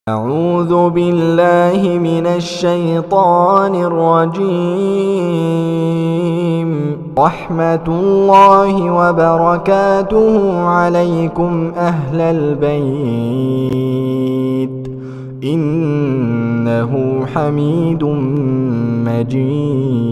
أعوذ بالله من الشيطان الرجيم. رحمة الله وبركاته عليكم أهل البيت. إنه حميد مجيد.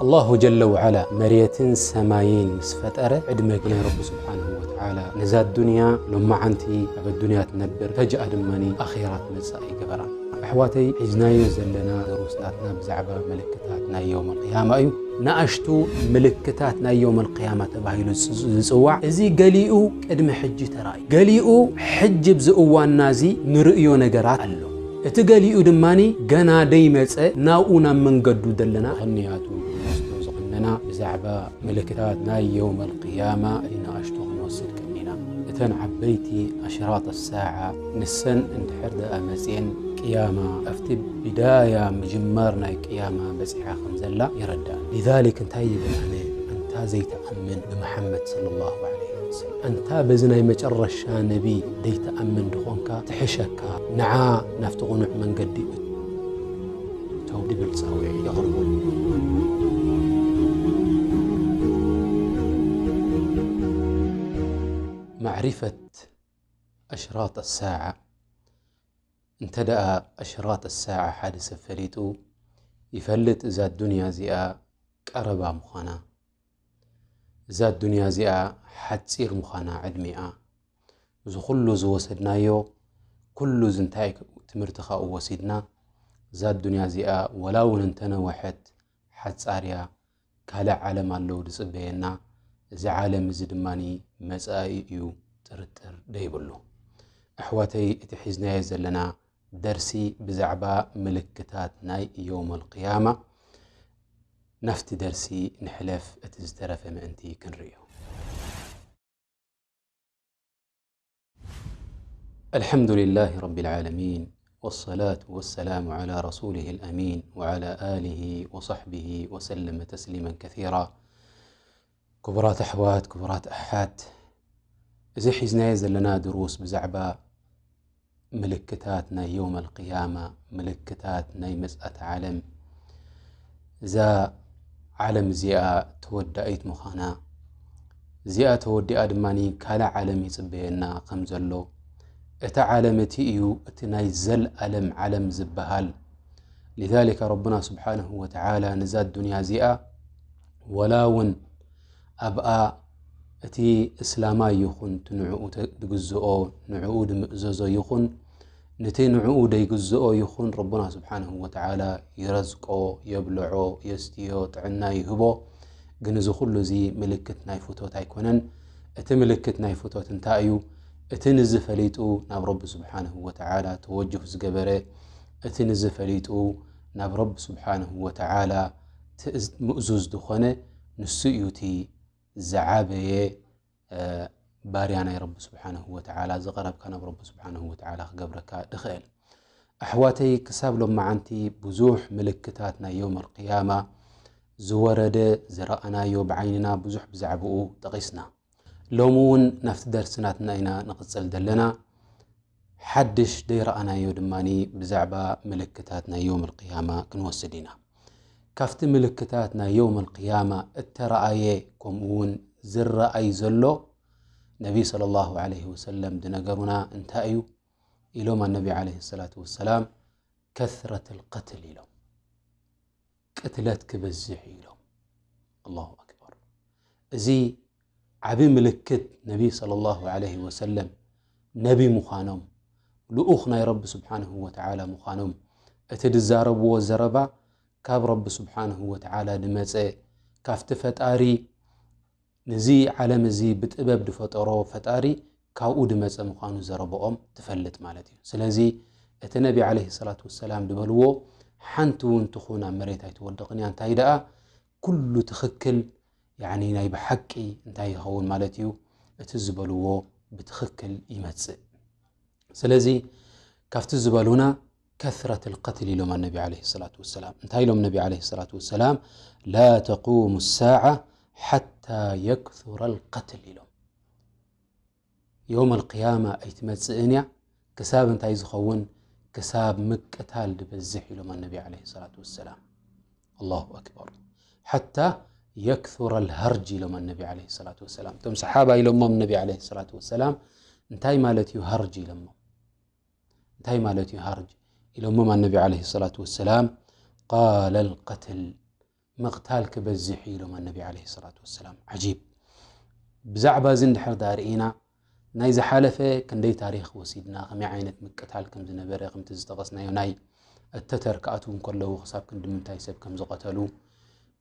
ኣላሁ ጀለ ወዓላ መሬትን ሰማይን ምስ ፈጠረ ዕድመ ናይ ረቢ ስብሓንሁ ወተዓላ ነዛ ዱንያ ሎማዓንቲ ኣብ ኣዱንያ ትነብር ፈጅኣ ድማ ኣኼራ ትመጽእ ኣይገበራን። ኣሕዋተይ ሒዝናዮ ዘለና ደሩስ ናትና ብዛዕባ ምልክታት ናይ የውም ኣልቅያማ እዩ። ንኣሽቱ ምልክታት ናይ የውም ኣልቅያማ ተባሂሉ ዝጽዋዕ እዚ ገሊኡ ቅድሚ ሕጂ ተራእዩ፣ ገሊኡ ሕጂ ኣብዚ እዋንና እዚ ንርእዮ ነገራት ኣሎ። እቲ ገሊኡ ድማ ገና ደይመጸ ናብኡ ናብ መንገዱ ዘለና ክንያቱ ክንወስዶ ዝቐነና ብዛዕባ ምልክታት ናይ የውም ኣልቅያማ ንኣሽቱ ክንወስድ ቀኒና። እተን ዓበይቲ ኣሽራጥ ኣሳዓ ንሰን እንድሕር ደኣ መጽየን ቅያማ ኣብቲ ብዳያ ምጅማር ናይ ቅያማ በጺሓ ከም ዘላ ይረዳእ። ሊዛሊክ እንታይ ይብል ኣነ ኣንታ ዘይትኣምን ብመሓመድ ሰለላሁ ዐለይሂ ወሰለም ኣንታ በዚ ናይ መጨረሻ ነቢ ዘይትኣምን ድኾንካ ትሕሸካ ንዓ ናብቲ ቕኑዕ መንገዲ እተው ድብል ጻውዒ የቕርቡ። ማዕሪፈት ኣሽራጥ ኣሳዓ እንተ ደኣ ኣሽራጥ ኣሳዓ ሓደ ሰብ ፈሊጡ ይፈልጥ እዛ ዱንያ እዚኣ ቀረባ ምዃና እዛ ዱንያ እዚኣ ሓጺር ምዃና ዕድሚኣ እዚ ኩሉ ዝወሰድናዮ ኩሉ እዚ እንታይ ትምህርቲ ካብኡ ወሲድና እዛ ዱንያ እዚኣ ወላ እውን እንተነወሐት ሓጻር እያ። ካልእ ዓለም ኣለዉ ዝጽበየና። እዚ ዓለም እዚ ድማ መጻኢ እዩ፣ ጥርጥር ደይብሉ። ኣሕዋተይ እቲ ሒዝናዮ ዘለና ደርሲ ብዛዕባ ምልክታት ናይ የውመል ቅያማ ናብቲ ደርሲ ንሕለፍ እቲ ዝተረፈ ምእንቲ ክንርእዮ። الحمد لله رب العالمين والصلاة والسلام على رسوله الأمين وعلى آله وصحبه وسلم تسليما كثيرا. ክቡራት ኣሕዋት ክቡራት ኣሓት እዚ ሒዝናዮ ዘለና ድሩስ ብዛዕባ ምልክታት ናይ የውመል ቅያማ ምልክታት ናይ መጽኣት ዓለም እዛ ዓለም እዚኣ ተወዳኢት ምዃና እዚኣ ተወዲኣ ድማ ካልእ ዓለም ይጽበየና ከም ዘሎ እቲ ዓለም እቲ እዩ እቲ ናይ ዘለኣለም ዓለም ዝበሃል። ሊዛሊከ ረቡና ስብሓንሁ ወተዓላ ነዛ ኣዱንያ እዚኣ ወላ እውን ኣብኣ እቲ እስላማይ ይኹን እቲ ንዕኡ ድግዝኦ ንዕኡ ድምእዘዞ ይኹን ንቲ ንዕኡ ደይግዝኦ ይኹን ረቡና ስብሓንሁ ወተዓላ ይረዝቆ፣ የብልዖ፣ የስትዮ፣ ጥዕና ይህቦ። ግን እዚ ኩሉ እዚ ምልክት ናይ ፍቶት ኣይኮነን። እቲ ምልክት ናይ ፍቶት እንታይ እዩ? እቲ ንዚ ፈሊጡ ናብ ረቢ ስብሓንሁ ወተዓላ ተወጅህ ዝገበረ፣ እቲ ንዚ ፈሊጡ ናብ ረቢ ስብሓንሁ ወተዓላ ትእዝ-፣ ምእዙዝ ዝኾነ ንሱ እዩ እቲ ዝዓበየ ባርያ ናይ ረቢ ስብሓንሁ ወተዓላ ዝቐረብካ ናብ ረቢ ስብሓንሁ ወተዓላ ክገብረካ ድኽእል። ኣሕዋተይ ክሳብ ሎመዓንቲ ብዙሕ ምልክታት ናይ የውም ኣልቅያማ ዝወረደ ዝረኣናዮ ብዓይንና ብዙሕ ብዛዕብኡ ጠቒስና። ሎሚ እውን ናብቲ ደርሲ ናትና ኢና ንቕጽል ዘለና። ሓድሽ ደይረኣናዮ ድማ ብዛዕባ ምልክታት ናይ የውም ኣልቅያማ ክንወስድ ኢና። ካብቲ ምልክታት ናይ የውም ኣልቅያማ እተረኣየ ከምኡ እውን ዝረኣይ ዘሎ ነቢ ሰለላሁ ዐለይሂ ወሰለም ዝነገሩና እንታይ እዩ ኢሎም ኣነቢ ዐለይሂ ሰላቱ ወሰላም ከስረት ልቀትል ኢሎም ቅትለት ክበዝሕ እዩ ኢሎም ኣላሁ ኣክበር እዚ ዓቢ ምልክት ነቢ ሰለላሁ ዐለይሂ ወሰለም ነቢ ምዃኖም ልኡኽ ናይ ረቢ ስብሓንሁ ወተዓላ ምዃኖም እቲ ዝዛረብዎ ዘረባ ካብ ረቢ ስብሓንሁ ወተዓላ ድመጸ ካብቲ ፈጣሪ ንዚ ዓለም እዚ ብጥበብ ድፈጠሮ ፈጣሪ ካብኡ ድመጸ ምዃኑ ዘረብኦም ትፈልጥ ማለት እዩ። ስለዚ እቲ ነቢ ዓለይሂ ሰላቱ ወሰላም ድበልዎ ሓንቲ እውን ትኹን ኣብ መሬት ኣይትወድቕን እያ። እንታይ ደኣ ኩሉ ትኽክል ያኒ ናይ ብሓቂ እንታይ ይኸውን ማለት እዩ እቲ ዝበልዎ ብትኽክል ይመጽእ። ስለዚ ካብቲ ዝበሉና ከስረት ልቀትል ኢሎም ኣነቢ ዓለይሂ ሰላቱ ወሰላም። እንታይ ኢሎም ነቢ ዓለይሂ ሰላቱ ወሰላም? ላ ተቁሙ ሳዓ ሓታ የክሱረ ልቀትል ኢሎም። የውም ኣልቅያማ ኣይትመጽእን እያ ክሳብ እንታይ ዝኸውን? ክሳብ ምቅታል ዝበዝሕ ኢሎም ኣነቢ ዓለይሂ ሰላቱ ወሰላም። ኣላሁ ኣክበር። ሓታ የክሱረ ልሃርጅ ኢሎም ኣነቢ ዓለይሂ ሰላቱ ወሰላም። እቶም ሰሓባ ኢሎሞም ነቢ ዓለይሂ ሰላቱ ወሰላም እንታይ ማለት እዩ ሃርጅ ኢሎሞም። እንታይ ማለት እዩ ሃርጅ ኢሎሞም ኣነቢ ዓለይሂ ሰላቱ ወሰላም። ቃለ ልቀትል፣ ምቕታል ክበዝሕ እዩ ኢሎም ኣነቢ ዓለይሂ ሰላቱ ወሰላም። ዓጂብ። ብዛዕባ እዚ እንድሕር ዳ ርኢና ናይ ዝሓለፈ ክንደይ ታሪኽ ወሲድና፣ ከመይ ዓይነት ምቅታል ከም ዝነበረ፣ ከምቲ ዝጠቐስናዮ ናይ እተተር ክኣትዉ እንከለዉ ክሳብ ክንዲ ምንታይ ሰብ ከም ዝቐተሉ፣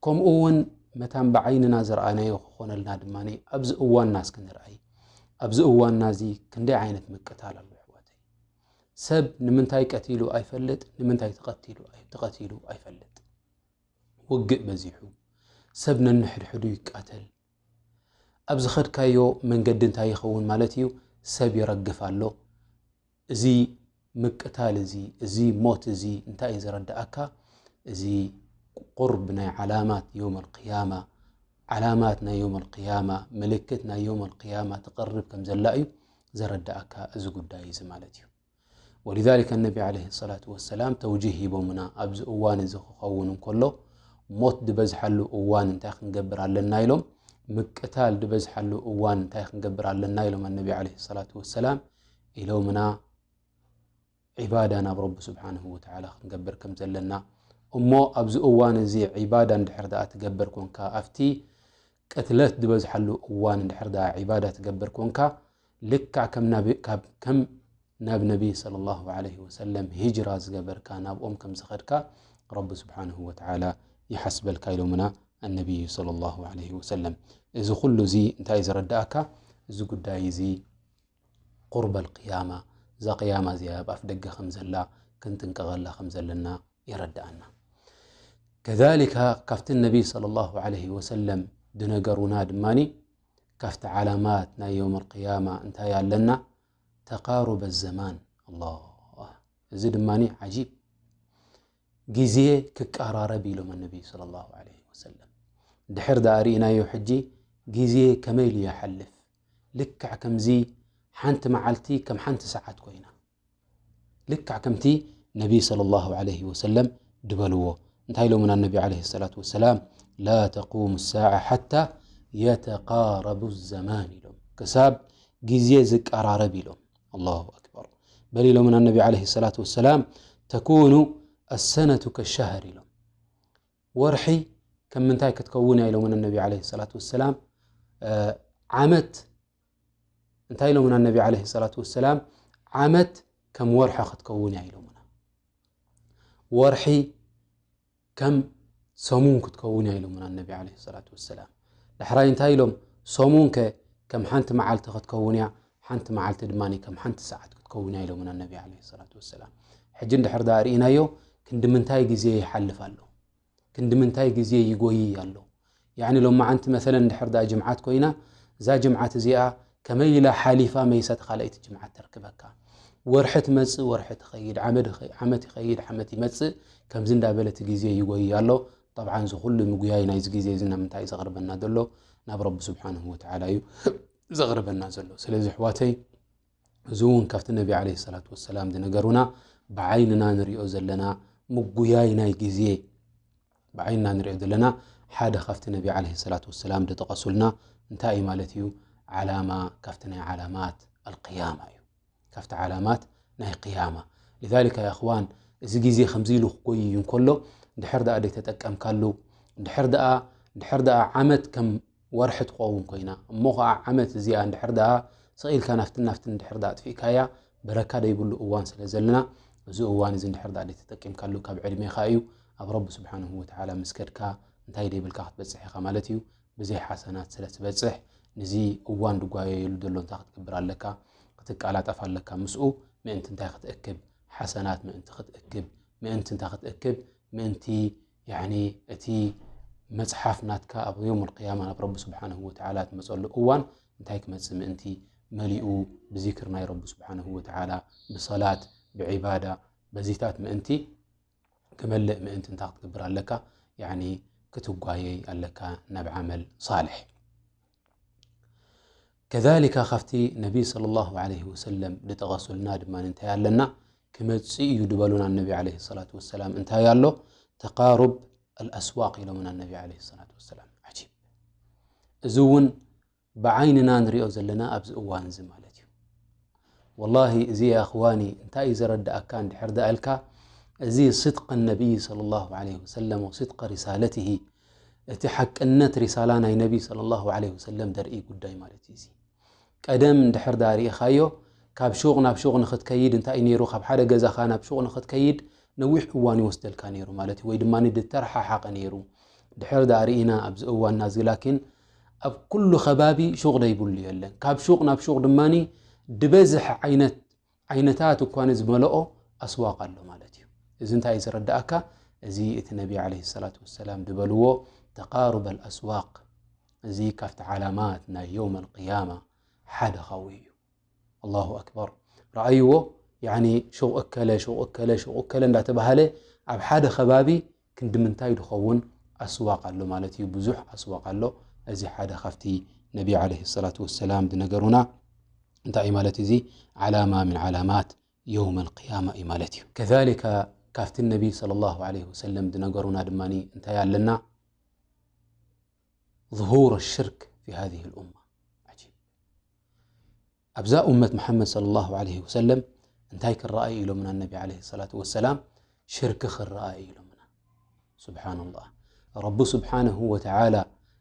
ከምኡ እውን መታን ብዓይንና ዝረኣናዮ ክኾነልና ድማ ኣብዚ እዋንና እስኪ ንርኣይ። ኣብዚ እዋንና እዚ ክንደይ ዓይነት ምቅታል ኣሎ ኣሕዋተይ። ሰብ ንምንታይ ቀቲሉ ኣይፈልጥ፣ ንምንታይ ተቐቲሉ ኣይ- ተቐቲሉ ኣይፈልጥ። ውግእ በዚሑ፣ ሰብ ነንሕድሕዱ ይቃተል። ኣብ ዝኸድካዮ መንገዲ እንታይ ይኸውን ማለት እዩ? ሰብ ይረግፍ ኣሎ። እዚ ምቅታል እዚ፣ እዚ ሞት እዚ እንታይ እዩ ዘረድኣካ? እዚ ቁርብ ናይ ዓላማት የውም ኣልቅያማ፣ ዓላማት ናይ የውም ኣልቅያማ፣ ምልክት ናይ የውም ኣልቅያማ ትቐርብ ከም ዘላ እዩ ዘረድኣካ እዚ ጉዳይ እዚ ማለት እዩ። ወሊዛሊከ ነቢ ዓለይሂ ሰላቱ ወሰላም ተውጂህ ሂቦምና፣ ኣብዚ እዋን እዚ ክኸውን እንከሎ ሞት ዝበዝሓሉ እዋን እንታይ ክንገብር ኣለና ኢሎም፣ ምቅታል ዝበዝሓሉ እዋን እንታይ ክንገብር ኣለና ኢሎም ኣነቢ ዓለይሂ ሰላቱ ወሰላም ኢሎምና ዒባዳ ናብ ረቢ ስብሓንሁ ወተዓላ ክንገብር ከም ዘለና። እሞ ኣብዚ እዋን እዚ ዒባዳ እንድሕር ደኣ ትገብር ኮንካ፣ ኣብቲ ቅትለት ዝበዝሓሉ እዋን እንድሕር ደኣ ዒባዳ ትገብር ኮንካ፣ ልክዕ ከም ናብ- ካብ- ከም ናብ ነቢ ሰለላሁ ዐለይሂ ወሰለም ሂጅራ ዝገበርካ፣ ናብኦም ከም ዝኸድካ ረቢ ስብሓንሁ ወተዓላ ይሓስበልካ ኢሎምና ኣነቢዩ ሰለላሁ ዐለይሂ ወሰለም። እዚ ኩሉ እዚ እንታይ እዩ ዘረድኣካ? እዚ ጉዳይ እዚ ቁርበል ቅያማ፣ እዛ ቅያማ እዚኣ ኣብ ኣፍ ደገ ከም ዘላ ክንጥንቀቐላ ከም ዘለና የረድኣና። ከዛሊካ ካብቲ ነቢ ሰለላሁ ዐለይሂ ወሰለም ዝነገሩና ድማኒ ካብቲ ዓላማት ናይ የውም ኣልቅያማ እንታይ ኣለና? ተቃሩበ ዘማን። ኣላህ፣ እዚ ድማኒ ዓጂብ፣ ግዜ ክቀራረብ ኢሎም ኣነቢ ሰለላሁ ዐለይሂ ወሰለም። ድሕር ደኣ ርኢናዮ ሕጂ ግዜ ከመይ ኢሉ ይሓልፍ። ልክዕ ከምዚ ሓንቲ መዓልቲ ከም ሓንቲ ሰዓት ኮይና። ልክዕ ከምቲ ነቢ ሰለላሁ ዐለይሂ ወሰለም ድበልዎ። እንታይ ኢሎምና ነቢ ዐለይሂ ሰላቱ ወሰላም? ላ ተቁሙ ሳዓ ሓታ የተቃረቡ ዘማን ኢሎም። ክሳብ ግዜ ዝቀራረብ ኢሎም። ኣላሁ ኣክበር። በል ኢሎምና ነቢ ዐለይሂ ሰላቱ ወሰላም፣ ተኩኑ ኣሰነቱ ከሻህር ኢሎም። ወርሒ ከም ምንታይ ክትከውን እያ ኢሎምና ነቢ ዐለይሂ ሰላቱ ወሰላም? እ፣ ዓመት እንታይ ኢሎምና ነቢ ዐለይሂ ሰላቱ ወሰላም? ዓመት ከም ወርሒ ክትከውን እያ ኢሎምና። ወርሒ ከም ሰሙን ክትከውን እያ ኢሎምና ነቢ ዐለይሂ ሰላቱ ወሰላም። ዳሕራይ እንታይ ኢሎም? ሰሙን ከ ከም ሓንቲ መዓልቲ ክትከውን እያ፣ ሓንቲ መዓልቲ ድማ ከም ሓንቲ ሰዓት ክትከውን እያ ኢሎምና ነቢ ዐለይሂ ሰላቱ ወሰላም። ሕጂ እንድሕር ደኣ ርኢናዮ ክንዲ ምንታይ ግዜ ይሓልፍ ኣሎ? ክንዲ ምንታይ ግዜ ይጎይይ ኣሎ? ያዕኒ ሎማዓንቲ መሰለን እንድሕር ደኣ ጅምዓት ኮይና፣ እዛ ጅምዓት እዚኣ ከመይ ኢላ ሓሊፋ መይሳ እቲ ካልኣይቲ ጅምዓት ተርክበካ? ወርሒ ትመጽእ፣ ወርሒ ትኸይድ፣ ዓመት ይኸ- ዓመት ይኸይድ፣ ዓመት ይመጽእ፣ ከምዚ እንዳበለ እቲ ግዜ ይጎይይ ኣሎ። ጠብዓን እዚ ኩሉ ምጉያይ ናይዚ ግዜ እዚ ናብ ምንታይ እዩ ዘቕርበና ዘሎ? ናብ ረቢ ስብሓንሁ ወተዓላ እዩ ዘቕርበና ዘሎ። ስለዚ ኣሕዋተይ፣ እዚ እውን ካብቲ ነቢ ዐለይሂ ሰላቱ ወሰላም ዝነገሩና፣ ብዓይንና ንሪኦ ዘለና ምጉያይ ናይ ግዜ፣ ብዓይንና ንሪኦ ዘለና ሓደ ካብቲ ነቢ ዐለይሂ ሰላቱ ወሰላም ዝጠቐሱልና እንታይ እዩ ማለት እዩ? ዓላማ ካብቲ ናይ ዓላማት ኣልቅያማ እዩ። ካብቲ ዓላማት ናይ ቅያማ። ሊዛሊካ ያ እኽዋን፣ እዚ ግዜ ከምዚ ኢሉ ክጎይይ እንከሎ፣ እንድሕር ደኣ ዘይተጠቀምካሉ፣ እንድሕር ደኣ፣ እንድሕር ደኣ ዓመት ከም ወርሒ ትኸውን ኮይና፣ እሞ ኸዓ ዓመት እዚኣ እንድሕር ደኣ ስቕ ኢልካ ናፍትን ናፍትን እንድሕር ደኣ ኣጥፊእካያ፣ በረካ ዘይብሉ እዋን ስለ ዘለና፣ እዚ እዋን እዚ እንድሕር ደኣ ዘይተጠቂምካሉ ካብ ዕድሜኻ እዩ፣ ኣብ ረቢ ስብሓንሁ ወተዓላ ምስ ከድካ እንታይ ዘይብልካ ክትበጽሕ ኢኻ ማለት እዩ። ብዘይ ሓሰናት ስለ ትበጽሕ፣ ንዚ እዋን ድጓየየሉ ዘሎ እንታይ ክትገብር ኣለካ? ክትቀላጠፍ ኣለካ ምስኡ፣ ምእንቲ እንታይ ክትእክብ? ሓሰናት ምእንቲ ክትእክብ። ምእንቲ እንታይ ክትእክብ? ምእንቲ፣ ያዕኒ፣ እቲ መጽሓፍ ናትካ ኣብ የውም ኣልቅያማ ናብ ረቢ ስብሓንሁ ወተዓላ ትመጸሉ እዋን እንታይ ክመጽእ ምእንቲ፣ መሊኡ ብዚክር ናይ ረቢ ስብሓንሁ ወተዓላ፣ ብሰላት፣ ብዒባዳ፣ በዚታት ምእንቲ ክመልእ ምእንቲ እንታይ ክትገብር ኣለካ? ያዕኒ ክትጓየይ ኣለካ ናብ ዓመል ሳልሕ። ከዛሊካ ካብቲ ነቢ ሰለላሁ ዐለይሂ ወሰለም ዝጠቐሱልና ድማ እንታይ ኣለና? ክመጽእ እዩ ዝበሉና ነቢ ዐለይሂ ሰላቱ ወሰላም እንታይ ኣሎ? ተቃሩብ ኣልኣስዋቅ ኢሎምና ነቢ ዐለይሂ ሰላቱ ወሰላም። ዓጂብ። እዚ እውን ብዓይንና ንሪኦ ዘለና ኣብዚ እዋን እዚ ማለት እዩ። ወላሂ እዚ ያ እኽዋኒ እንታይ እዩ ዘረድኣካ እንድሕር ደኣልካ፣ እዚ ስድቂ ነቢይ ሰለላሁ ዐለይሂ ወሰለም ወስድቂ ሪሳለትሂ፣ እቲ ሓቅነት ሪሳላ ናይ ነቢይ ሰለላሁ ዐለይሂ ወሰለም ደርኢ ጉዳይ ማለት እዩ። እዚ ቀደም እንድሕር ደኣ ርኢኻዮ፣ ካብ ሹቕ ናብ ሹቕ ንኽትከይድ እንታይ እዩ ነይሩ? ካብ ሓደ ገዛኻ ናብ ሹቕ ንኽትከይድ ነዊሕ እዋን ይወስደልካ ነይሩ ማለት እዩ። ወይ ድማ ድተረሓሓቐ ነይሩ። ድሕር ደኣ ርኢና ኣብዚ እዋንና እዚ ላኪን ኣብ ኩሉ ከባቢ ሹቕ ደይብሉ የለን። ካብ ሹቕ ናብ ሹቕ ድማ ድበዝሕ ዓይነት ዓይነታት እኳ ዝመልኦ ኣስዋቕ ኣሎ ማለት እዩ። እዚ እንታይ እዩ ዘረድኣካ? እዚ እቲ ነቢ ዐለይሂ ሰላቱ ወሰላም ዝበልዎ ተቃሩብ ኣልኣስዋቅ፣ እዚ ካብቲ ዓላማት ናይ የውም ኣልቅያማ ሓደ ካብኡ እዩ። ኣላሁ ኣክበር። ረኣይዎ፣ ያኒ ሹቕ እከለ፣ ሹቕ እከለ፣ ሹቕ እከለ እንዳተባሃለ ኣብ ሓደ ከባቢ ክንዲ ምንታይ ድኸውን ኣስዋቕ ኣሎ ማለት እዩ። ብዙሕ ኣስዋቕ ኣሎ። እዚ ሓደ ካብቲ ነቢ ዐለይሂ ሰላቱ ወሰላም ዝነገሩና እንታይ እዩ ማለት እዚ? ዓላማ ምን ዓላማት የውም ኣልቅያማ እዩ ማለት እዩ። ከዛሊካ ካብቲ ነቢ ሰለላሁ ዐለይሂ ወሰለም ዝነገሩና ድማ እንታይ ኣለና? ظهور الشرك في هذه الأمة. ዓጂብ። ኣብዛ ኡመት መሓመድ ሰለላሁ ዐለይሂ ወሰለም እንታይ ክረኣይ ኢሎምና ነቢ ዐለይሂ ሰላቱ ወሰላም? ሽርክ ክረኣይ ኢሎምና። ሱብሓነላህ። ረቡ ስብሓነሁ ወተዓላ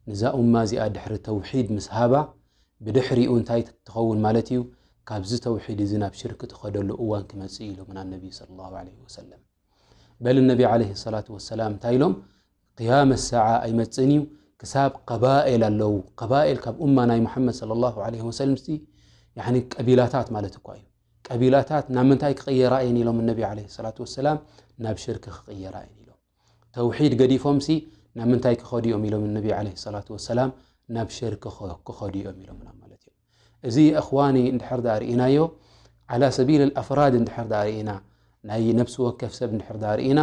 ንዛ ኡማ እዚኣ ድሕሪ ተውሒድ ምስ ሃባ፣ ብድሕሪኡ እንታይ ትኸውን ማለት እዩ? ካብዚ ተውሒድ እዚ ናብ ሽርክ ትኸደሉ እዋን ክመጽእ እዩ ኢሎምና ነቢ ሰለላሁ ዐለይሂ ወሰለም። በል ነቢ ዐለይሂ ሰላቱ ወሰላም እንታይ ኢሎም? ቅያመ ሰዓ ኣይመጽእን እዩ ክሳብ ቀባኤል ኣለዉ። ቀባኤል ካብ ኡማ ናይ ሙሓመድ ሰለላሁ ዐለይሂ ወሰለም ሲ፣ ያኒ ቀቢላታት ማለት እኳ እዩ። ቀቢላታት ናብ ምንታይ ክቕየራ እየን ኢሎም ነቢ ዐለይሂ ሰላቱ ወሰላም? ናብ ሽርክ ክቕየራ እየን ኢሎም። ተውሒድ ገዲፎም ሲ ናብ ምንታይ ክኸዱ እዮም ኢሎም ነቢ ዐለይሂ ሰላቱ ወሰላም? ናብ ሽርክ ክኸ-፣ ክኸዱ እዮም ኢሎምና ማለት እዮም። እዚ እኽዋኒ እንድሕር ደኣ ርኢናዮ፣ ዓላ ሰቢል ኣልኣፍራድ እንድሕር ደኣ ርኢና፣ ናይ ነፍሲ ወከፍ ሰብ እንድሕር ደኣ ርኢና፣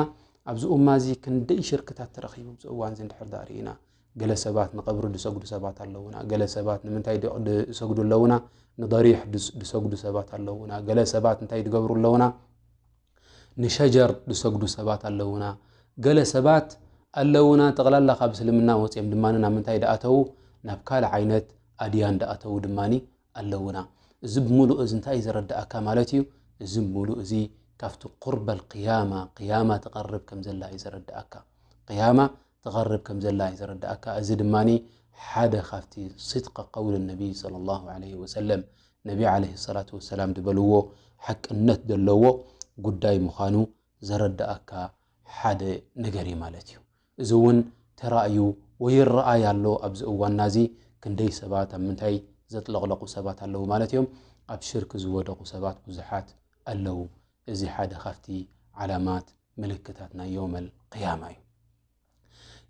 ኣብዚ ኡማ እዚ ክንደይ ሽርክታት ተረኺቡ ኣብዚ እዋን እዚ እንድሕር ደኣ ርኢና፣ ገለ ሰባት ንቐብሪ ዝሰግዱ ሰባት ኣለዉና፣ ገለ ሰባት ንምንታይ ድ-፣ ዝሰግዱ ኣለዉና፣ ንደሪሕ ዝስ-፣ ዝሰግዱ ሰባት ኣለዉና፣ ገለ ሰባት እንታይ ዝገብሩ ኣለዉና፣ ንሸጀር ዝሰግዱ ሰባት ኣለዉና፣ ገለ ሰባት ኣለዉና፣ ጠቕላላ ካብ እስልምና ወፂኦም ድማ ናብ ምንታይ ደኣተዉ? ናብ ካልእ ዓይነት ኣድያን ደኣተዉ ድማ ኣለዉና። እዚ ብምሉእ እዚ እንታይ እዩ ዘረድኣካ ማለት እዩ? እዚ ብምሉእ እዚ ካብቲ ቁርበል ቅያማ፣ ቅያማ ትቐርብ ከም ዘላ እዩ ዘረድኣካ። ቅያማ ትቐርብ ከም ዘላ እዩ ዘረድኣካ። እዚ ድማ ሓደ ካብቲ ስድቂ ቀውል ነቢይ ሰለላሁ ዐለይሂ ወሰለም፣ ነቢ ዐለይሂ ሰላቱ ወሰላም ዝበልዎ ሓቅነት ዘለዎ ጉዳይ ምዃኑ ዘረድኣካ ሓደ ነገር እዩ ማለት እዩ። እዚ እውን ተራእዩ ወይ ይረኣይ ኣሎ። ኣብዚ እዋንና እዚ ክንደይ ሰባት ኣብ ምንታይ ዘጥለቕለቑ ሰባት ኣለዉ ማለት እዮም። ኣብ ሽርክ ዝወደቑ ሰባት ብዙሓት ኣለዉ። እዚ ሓደ ካብቲ ዓላማት ምልክታት ናይ የውመል ቅያማ እዩ።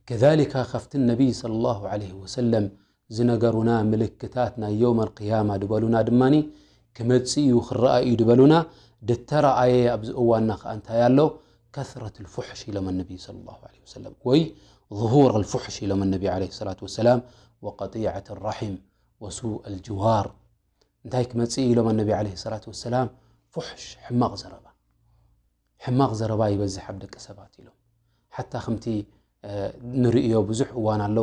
ከዛሊካ ካብቲ ነቢይ ሰለላሁ ዐለይሂ ወሰለም ዝነገሩና ምልክታት ናይ የውመል ቅያማ ዝበሉና ድማ ክመጽእ እዩ ክረኣይ እዩ ዝበሉና። ድተረኣየ ኣብዚ እዋንና ከኣ እንታይ ኣሎ? ከስረት ልፉሕሽ ኢሎም ነቢይ ሰለላሁ ዐለይሂ ወሰለም፣ ወይ ظهور الفحش ኢሎም ነቢ ዐለይሂ ሰላቱ ወሰላም፣ ወቀጢዐት ራሒም ወሱእ ኣልጅዋር። እንታይ ክመጽእ ኢሎም ነቢ ዐለይሂ ሰላቱ ወሰላም? ፉሕሽ፣ ሕማቕ ዘረባ። ሕማቕ ዘረባ ይበዝሕ ኣብ ደቂ ሰባት ኢሎም። ሓታ ከምቲ፣ እ፣ ንርእዮ ብዙሕ እዋን ኣሎ፣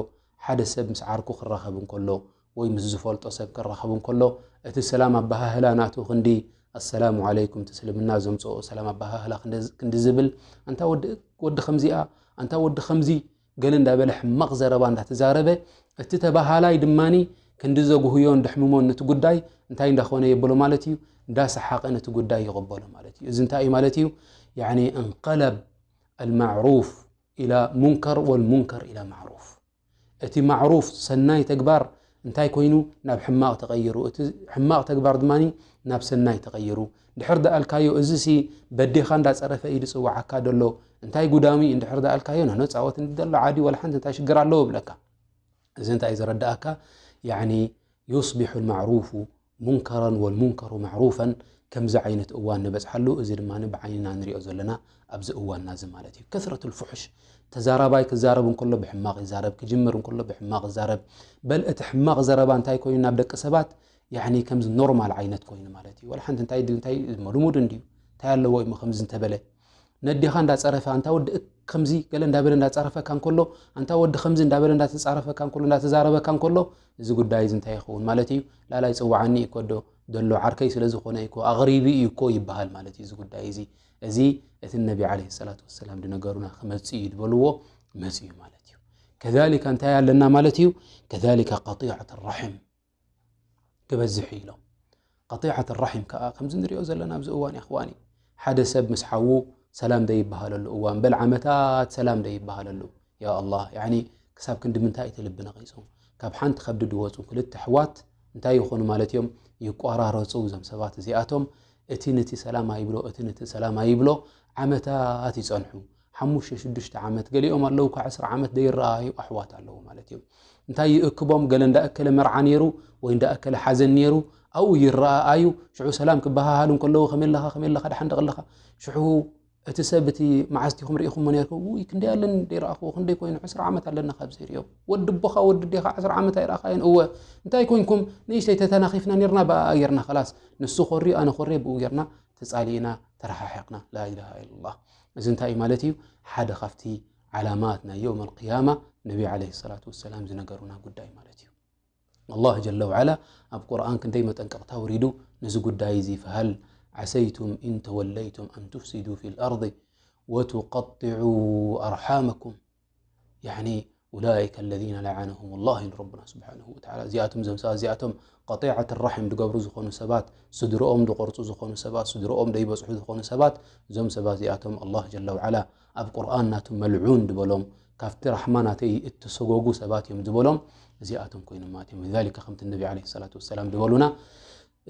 ሓደ ሰብ ምስ ዓርኩ ክራኸብ እንከሎ ወይ ምስ ዝፈልጦ ሰብ ክራኸብ እንከሎ፣ እቲ ሰላም ኣበሃህላ ናቱ ክንዲ ኣሰላሙ ዓለይኩም፣ እቲ እስልምና ዘምጽኦ ሰላም ኣበሃህላ ክንዲ፣ ክንዲ ዝብል፣ ኣንታ ወዲ፣ ወዲ ከምዚኣ፣ ኣንታ ወዲ ከምዚ፣ ገለ እንዳበለ ሕማቕ ዘረባ እንዳተዛረበ፣ እቲ ተባሃላይ ድማኒ ክንዲ ዘጉህዮ እንደሕምሞ ነቲ ጉዳይ እንታይ እንዳኾነ የብሎ ማለት እዩ፣ እንዳሰሓቐ ነቲ ጉዳይ ይቕበሎ ማለት እዩ። እዚ እንታይ እዩ ማለት እዩ? ያኒ እንቀለብ ኣልማዕሩፍ ኢላ ሙንከር ወልሙንከር ኢላ ማዕሩፍ። እቲ ማዕሩፍ ሰናይ ተግባር እንታይ ኮይኑ? ናብ ሕማቕ ተቐይሩ። እቲ ሕማቕ ተግባር ድማኒ ናብ ሰናይ ተቐይሩ። ድሕር ደኣልካዮ፣ እዚ ሲ በዴኻ እንዳጸረፈ እዩ ዝጽውዓካ ደሎ፣ እንታይ ጉዳሙ እዩ እንድሕር ደኣልካዮ፣ ናኖ ጻወት እንዲ ደሎ ዓዲ ወላ ሓንቲ እንታይ ሽግር ኣለዎ ይብለካ። እዚ እንታይ እዩ ዘረድኣካ? ያኒ ዩስቢሑ ልማዕሩፉ ሙንከራን ወልሙንከሩ ማዕሩፋን፣ ከምዚ ዓይነት እዋን ንበጽሓሉ፣ እዚ ድማ ብዓይንና ንሪኦ ዘለና ኣብዚ እዋንና እዚ ማለት እዩ። ከስረት ልፉሕሽ፣ ተዛራባይ ክዛረብ እንከሎ ብሕማቕ ይዛረብ፣ ክጅምር እንከሎ ብሕማቕ ይዛረብ። በል እቲ ሕማቕ ዘረባ እንታይ ኮይኑ ናብ ደቂ ሰባት? ያኒ ከምዚ ኖርማል ዓይነት ኮይኑ ማለት እዩ። ወላ ሓንቲ እንታይ ድል እንታይ እሞ ልሙድ እንድዩ እንታይ ኣለዎ እሞ ከምዚ እንተበለ ነዴኻ እንዳጸረፈ ኣንታ ወዲ እክ- ከምዚ ገለ እንዳበለ እንዳጸረፈካ እንከሎ ኣንታ ወዲ ከምዚ እንዳበለ እንዳተጻረፈካ እንከሎ እንዳተዛረበካ እንከሎ እዚ ጉዳይ እዚ እንታይ ይኸውን ማለት እዩ? ላላይ ጽዋዓኒ እዩ እኮ ዶ ደሎ ዓርከይ ስለ ዝኾነ እዩ እኮ ኣቕሪቢ እዩ እኮ ይበሃል ማለት እዩ። እዚ ጉዳይ እዚ እዚ እቲ ነቢ ዓለይሂ ሰላቱ ወሰላም ዝነገሩና ክመጽእ እዩ ዝበልዎ መጽኡ ማለት እዩ። ከዛሊካ እንታይ ኣለና ማለት እዩ? ከዛሊካ ቀጢዐት ራሒም ክበዝሕ እዩ ኢሎም። ቀጢዐት ራሒም ከኣ ከምዚ ንሪኦ ዘለና ኣብዚ እዋን ኣኽዋኒ ሓደ ሰብ ምስ ሓዉ ሰላም ዘይበሃለሉ እዋን በል ዓመታት ሰላም ዘይበሃለሉ ያ ኣላህ ያኒ ክሳብ ክንዲ ምንታይ እቲ ልቢ ነቒጹ ካብ ሓንቲ ከብዲ ድወፁ ክልተ ኣሕዋት እንታይ ይኾኑ ማለት እዮም ይቋራረፁ እዞም ሰባት እዚኣቶም እቲ ንቲ ሰላም ኣይብሎ እቲ ንቲ ሰላም ኣይብሎ ዓመታት ይፀንሑ ሓሙሽተ ሽዱሽተ ዓመት ገሊኦም ኣለዉ እኳ ዕስራ ዓመት ዘይረኣዩ ኣሕዋት ኣለዉ ማለት እዮም እንታይ ይእክቦም ገለ እንዳእከለ መርዓ ነይሩ ወይ እንዳእከለ ሓዘን ነይሩ ኣብኡ ይረኣኣዩ ሽዑ ሰላም ክበሃሃሉ እንከለዉ ከመይ ኣለኻ ከመይ ኣለኻ ደሓን ደቕ ኣለኻ ሽዑ እቲ ሰብ እቲ መዓዝ ዲኹም ርኢኹሞ ነርኩም ውይ ክንደይ ኣለኒ ደይረኣኽዎ ክንደይ ኮይኑ ዕስራ ዓመት ኣለና ካብ ዘይርእዮ ወዲ ኣቦኻ ወዲ ኣዴኻ ዕስራ ዓመት ኣይረኣኻዮን እወ እንታይ ኮይንኩም ንእሽተይ ተተናኺፍና ነርና ብኣ ጌርና ኸላስ ንሱ ኮርዩ ኣነ ኮርየ ብኡ ጌርና ተጻሊእና ተረሓሒቕና ላኢላሃ ኢላላህ እዚ እንታይ እዩ ማለት እዩ ሓደ ካብቲ ዓላማት ናይ የውም ኣልቅያማ ነቢ ዓለይሂ ሰላቱ ወሰላም ዝነገሩና ጉዳይ ማለት እዩ ኣላህ ጀለ ወዓላ ኣብ ቁርኣን ክንደይ መጠንቀቕታ ኣውሪዱ ነዚ ጉዳይ እዚ ፈሃል ዓሰይቱም ኢን ተወለይቱም ኣን ቱፍሲዱ ፊ ልኣርض ወቱቀጢዑ ኣርሓመኩም ያኒ ኡላኢከ ለዚነ ለዓነሁም ላህ ኢሉ ረቡና ስብሓንሁ ወተዓላ እዚኣቶም እዞም ሰባት እዚኣቶም ቀጢዐት ራሒም ድገብሩ ዝኾኑ ሰባት ስድርኦም ድቆርፁ ዝኾኑ ሰባት ስድርኦም ደይበፅሑ ዝኾኑ ሰባት እዞም ሰባት እዚኣቶም ኣላህ ጀለ ወዓላ ኣብ ቁርኣን ናቱ መልዑን ድበሎም ካብቲ ራሕማ ናተይ እተሰጎጉ ሰባት እዮም ዝበሎም እዚኣቶም ኮይኖም ማለት እዮም ሊዛሊከ ከምቲ ነቢ ዓለይሂ ሰላቱ ወሰላም ድበሉና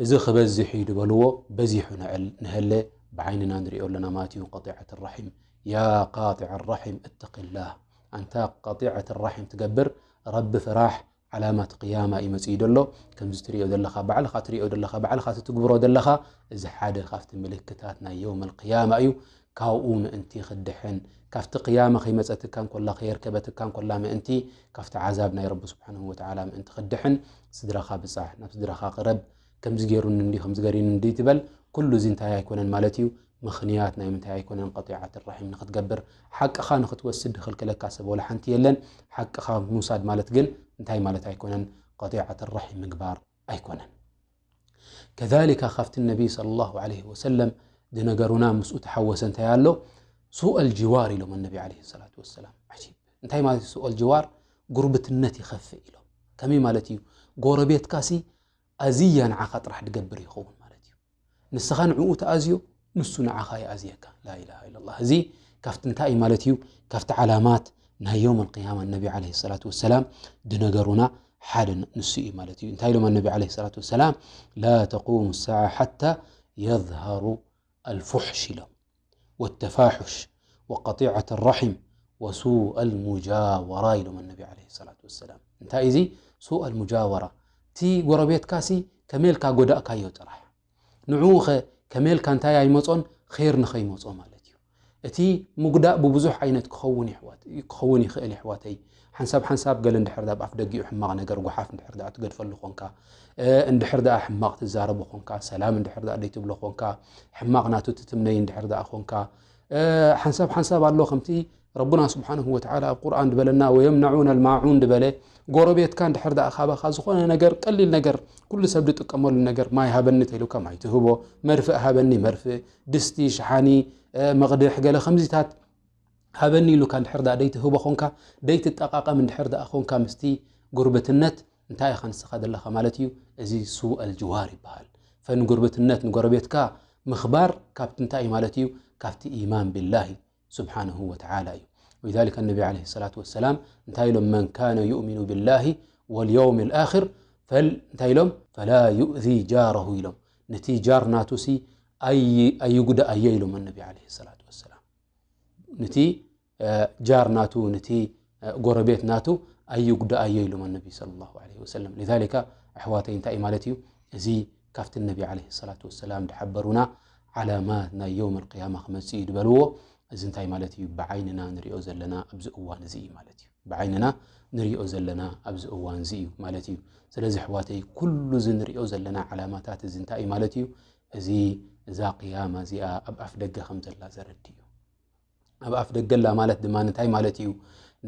እዚ ክበዝሕ እዩ ድበልዎ በዚሑ ንዕል ንሀለ ብዓይንና ንሪኦ ኣለና ማለት እዩ ቀጢዐት ራሒም ያ ቃጢዐ ራሒም እተቂላህ ኣንታ ቀጢዐት ራሒም ትገብር ረቢ ፍራሕ ዓላማት ቅያማ እዩ መፅኡ ደሎ ከምዚ ትሪኦ ዘለኻ ባዕልኻ ትሪኦ ዘለኻ ባዕልኻ ትትግብሮ ዘለኻ እዚ ሓደ ካብቲ ምልክታት ናይ የውም ኣልቅያማ እዩ ካብኡ ምእንቲ ክድሕን ካብቲ ቅያማ ከይመፀትካ እንኮላ ከየርከበትካ እንኮላ ምእንቲ ካብቲ ዓዛብ ናይ ረቢ ስብሓንሁ ወተዓላ ምእንቲ ክድሕን ስድራኻ ብፃሕ ናብ ስድራኻ ቅረብ ከምዚ ገይሩኒ እንዲ ከምዚ ገሪኒ እንዲ ትበል ኩሉ እዚ እንታይ ኣይኮነን ማለት እዩ ምኽንያት ናይ ምንታይ ኣይኮነን ቀጢዓት ራሒም ንክትገብር ሓቅኻ ንክትወስድ ድኽልክለካ ሰብ ወላ ሓንቲ የለን ሓቅኻ ምውሳድ ማለት ግን እንታይ ማለት ኣይኮነን ቀጢዓት ራሒም ምግባር ኣይኮነን ከዛሊካ ካብቲ ነቢይ صلى الله عليه وسلم ዝነገሩና ምስኡ ተሓወሰ እንታይ ኣሎ ሱእ ኣልጅዋር ኢሎም ነቢ عليه الصلاة والسلام عجيب እንታይ ማለት ሱእ ኣልጅዋር ጉርብትነት ይኸፍእ ኢሎም ከመይ ማለት እዩ ጎረቤትካሲ ኣዝያ ንዓኻ ጥራሕ ድገብር ይኸውን ማለት እዩ ንስኻ ንዕኡ ተኣዝዮ ንሱ ንዓኻ ይኣዝየካ ላኢላሃ ኢላላህ እዚ ካብቲ እንታይ እዩ ማለት እዩ ካብቲ ዓላማት ናይ የውም ኣልቅያማ ነቢ ዓለይሂ ሰላቱ ወሰላም ድነገሩና ሓደ ንሱ እዩ ማለት እዩ እንታይ ኢሎም ኣነቢ ዓለይሂ ሰላቱ ወሰላም ላ ተቁሙ ሳዓ ሓታ የዝሃሩ ኣልፉሕሽ ኢሎም ወተፋሑሽ ወቀጢዐት ራሒም ወሱእ ኣልሙጃወራ ኢሎም ኣነቢ ዓለይሂ ሰላቱ ወሰላም እንታይ እዚ ሱእ ኣልሙጃወራ እቲ ጎረቤትካሲ ከመልካ ጎዳእካዮ ጥራሕ ንዕኡ ኸ ከመይ ኢልካ እንታይ ኣይመጾን ኸይር ንኸይመጾ ማለት እዩ እቲ ምጉዳእ ብብዙሕ ዓይነት ክኸውን ይሕዋት ክኸውን ይኽእል ይሕዋተይ ሓንሳብ ሓንሳብ ገለ እንድሕር ዳብ ኣፍ ደጊኡ ሕማቕ ነገር ጓሓፍ እንድሕር ዳኣ ትገድፈሉ ኾንካ እንድሕር ዳኣ ሕማቕ ትዛረቡ ኾንካ ሰላም እንድሕር ዳኣ ደይትብሎ ኾንካ ሕማቕ ናቱ ትትምነይ እንድሕር ዳኣ ኾንካ ሓንሳብ ሓንሳብ ኣሎ ከምቲ ረቡና ስብሓንሁ ወተዓላ ኣብ ቁርኣን ድበለና ወየምነዑን ኣልማዑን ድበለ ጎረቤትካ እንድሕር ደኣ ካባኻ ዝኾነ ነገር ቀሊል ነገር ኩሉ ሰብ ድጥቀመሉ ነገር ማይ ሃበኒ ተይሉካ ማይ ትህቦ መርፍእ ሃበኒ መርፍእ ድስቲ ሽሓኒ መቕድሕ ገለ ከምዚታት ሃበኒ ኢሉካ እንድሕር ደኣ ደይትህቦ ኾንካ ደይትጠቃቀም እንድሕር ደኣ ኾንካ ምስቲ ጉርብትነት እንታይ ኢኻ ንስኻ ዘለኻ ማለት እዩ እዚ ሱእ ኣልጅዋር ይበሃል ፈንጉርብትነት ንጎረቤትካ ምኽባር ካብቲ እንታይ ማለት እዩ ካብቲ ኢማን ቢላሂ ስብሓንሁ ወተዓላ እዩ ወሊዛሊከ ነቢ ዓለይሂ ሰላቱ ወሰላም እንታይ ኢሎም መን ካነ ዩእሚኑ ቢላሂ ወልየውም ልኣኽር ፈል እንታይ ኢሎም ፈላ ዩእዚ ጃረሁ ኢሎም ነቲ ጃር ናቱሲ ኣይጉዳኣዮ ኢሎም ነቢ ዓለይሂ ሰላቱ ወሰላም ነቲ ጃር ናቱ ነቲ ጎረቤት ናቱ ኣይጉዳኣዮ ኢሎም ነቢ صلى الله عليه وسلم لذلك ኣሕዋተይ እንታይ ማለት እዩ እዚ ካብቲ ነቢ ዓለይሂ ሰላቱ ወሰላም ድሓበሩና ዓላማት ናይ የውም ኣልቅያማ ክመጽእ እዩ ዝበልዎ እዚ እንታይ ማለት እዩ ብዓይንና ንሪኦ ዘለና ኣብዚ እዋን እዚ እዩ ማለት እዩ ብዓይንና ንሪኦ ዘለና ኣብዚ እዋን እዚ እዩ ማለት እዩ። ስለዚ ኣሕዋተይ፣ ኩሉ እዚ ንሪኦ ዘለና ዓላማታት እዚ እንታይ እዩ ማለት እዩ? እዚ፣ እዛ ቅያማ እዚኣ ኣብ ኣፍ ደገ ከም ዘላ ዘረድእ እዩ። ኣብ ኣፍ ደገ ኣላ ማለት ድማ እንታይ ማለት እዩ?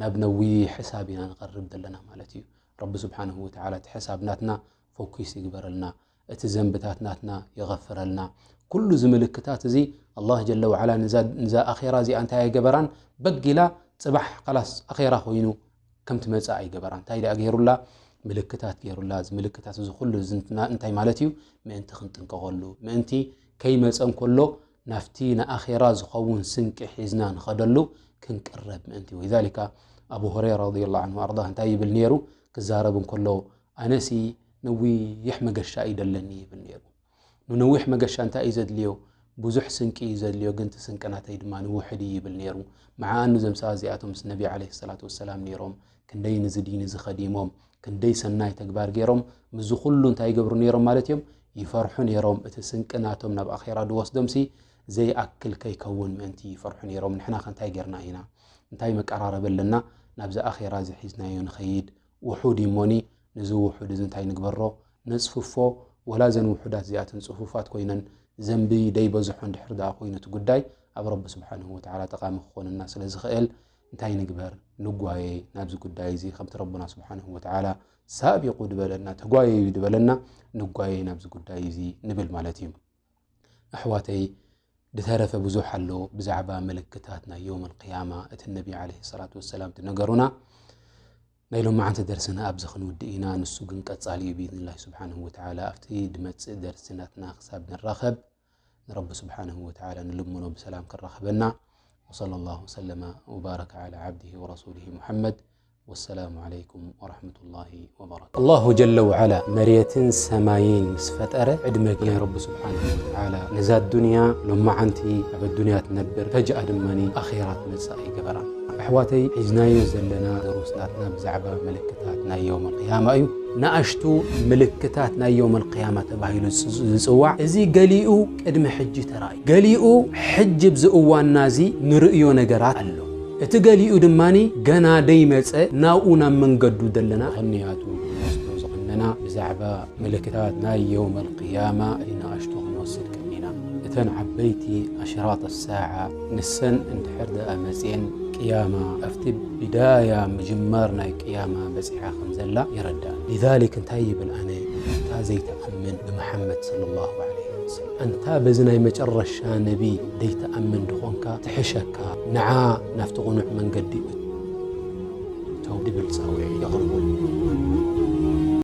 ናብ ነዊሕ ሕሳብ ኢና ንቐርብ ዘለና ማለት እዩ። ረቢ ስብሓንሁ ወተዓላ እቲ ሕሳብ ናትና ፎኪስ ይግበረልና፣ እቲ ዘንብታት ናትና ይغፍረልና። ኩሉ እዚ ምልክታት እዚ ኣላህ ጀለ ወዓላ ንዛ፣ ንዛ ኣኼራ እዚኣ እንታይ ኣይገበራን? በጊላ ጽባሕ ካላስ ኣኼራ ኮይኑ ከም ትመጽእ ኣይገበራን። እንታይ ደኣ ገይሩላ? ምልክታት ገይሩላ። እዚ ምልክታት እዚ ኩሉ እዚ እንትና-፣ እንታይ ማለት እዩ? ምእንቲ ክንጥንቀቐሉ፣ ምእንቲ ከይመጸ እንከሎ ናብቲ ንኣኼራ ዝኸውን ስንቂ ሒዝና ንኸደሉ ክንቅረብ ምእንቲ። ወሊዛሊካ ኣቡ ሁረይራ ረዲየላሁ ዐንሁ ወኣርዳህ እንታይ ይብል ነይሩ? ክዛረብ እንከሎ፣ ኣነሲ ነዊሕ መገሻ እዩ ደለኒ ይብል ነይሩ። ንነዊሕ መገሻ እንታይ እዩ ዘድልዮ? ብዙሕ ስንቂ እዩ ዘድልዮ፣ ግን እቲ ስንቂ ናተይ ድማ ንውሑድ እዩ ይብል ነይሩ። መዓ ኣኑ ዘምሳ እዚኣቶም ምስ ነቢ ዓለይሂ ሰላቱ ወሰላም ነይሮም፣ ክንደይ ንዚ ዲን እዚ ኸዲሞም፣ ክንደይ ሰናይ ተግባር ገይሮም፣ ምስዚ ኩሉ እንታይ ይገብሩ ነይሮም ማለት እዮም? ይፈርሑ ነይሮም። እቲ ስንቂ ናቶም ናብ ኣኼራ ድወስዶምሲ ዘይኣክል ከይከውን ምእንቲ ይፈርሑ ነይሮም። ንሕና ከ እንታይ ጌርና ኢና? እንታይ መቀራረቢ ኣለና? ናብዚ ኣኼራ እዚ ሒዝናዮ ንኸይድ። ውሑድ እዩ እሞኒ፣ ነዚ ውሑድ እዚ እንታይ ንግበሮ? ነጽፍፎ። ወላ እዘን ውሑዳት እዚኣተን ጽፉፋት ኮይነን ዘንቢ ደይበዝሖ እንድሕር ደኣ ኮይኑ እቲ ጉዳይ ኣብ ረቢ ስብሓንሁ ወተዓላ ጠቓሚ ክኾነና ስለ ዝኽእል እንታይ ንግበር? ንጓየ ናብዚ ጉዳይ እዚ። ከምቲ ረቡና ስብሓንሁ ወተዓላ ሳቢቁ ድበለና፣ ተጓየዩ ድበለና፣ ንጓየ ናብዚ ጉዳይ እዚ ንብል ማለት እዩ። ኣሕዋተይ፣ ድተረፈ ብዙሕ ኣሎ ብዛዕባ ምልክታት ናይ የውም ኣልቅያማ፣ እቲ ነቢ ዓለይሂ ሰላቱ ወሰላም ድነገሩና። ናይ ሎማዓንቲ ደርስና ኣብዚ ክንውድእ ኢና። ንሱ ግን ቀጻሊ እዩ ብኢዝኒላሂ ስብሓንሁ ወተዓላ። ኣብቲ ድመጽእ ደርሲ ናትና ክሳብ ንራኸብ ንረቢ ስብሓንሁ ወተዓላ ንልምኖ ብሰላም ከራኽበና። ወሰለ ላሁ ወሰለመ ወባረከ ዓላ ዓብዲሂ ወረሱሊሂ ሙሐመድ። ወሰላሙ ዓለይኩም ወረሕመቱላሂ ወበረካቱ። ኣላሁ ጀለ ወዓላ መሬትን ሰማይን ምስ ፈጠረ ዕድመ ናይ ረቢ ስብሓንሁ ወተዓላ ነዛ ዱንያ ሎማዓንቲ ኣብ ኣዱንያ ትነብር፣ ፈጅኣ ድማ ኣኼራ ትመጽእ ኣይገበራን። ኣሕዋተይ፣ ሒዝናዮ ዘለና ደሩስ ናትና ብዛዕባ ምልክታት ናይ የውም ኣልቅያማ እዩ። ንኣሽቱ ምልክታት ናይ የውም ኣልቅያማ ተባሂሉ ዝጽ-፣ ዝጽዋዕ፣ እዚ ገሊኡ ቅድሚ ሕጂ ተራእዩ፣ ገሊኡ ሕጂ ኣብዚ እዋንና እዚ ንርእዮ ነገራት ኣሎ። እቲ ገሊኡ ድማ ገና ደይመጸ፣ ናብኡ ናብ መንገዱ ዘለና። ምኽንያቱ ንወስዶ ዝቐነና ብዛዕባ ምልክታት ናይ የውም ኣልቅያማ እቲ ንኣሽቱ ክንወስድ ቀኒና። እተን ዓበይቲ ኣሽራጥ ኣሳዓ ንሰን እንድሕር ደኣ መጽየን፣ ቅያማ ኣብቲ ቢዳያ ምጅማር ናይ ቅያማ በጺሓ ከም ዘላ የረድኣና። ሊዛሊክ እንታይ ይብል? ኣነ ኣንታ ዘይትኣምን ብመሓመድ ሰለላሁ ዐለይሂ ወሰለም፣ ኣንታ በዚ ናይ መጨረሻ ነቢ ዘይትኣምን ድኾንካ ትሕሸካ፣ ንዓ ናብቲ ቕኑዕ መንገዲ እቶ ድብል ጻውዒት የቕርቡ።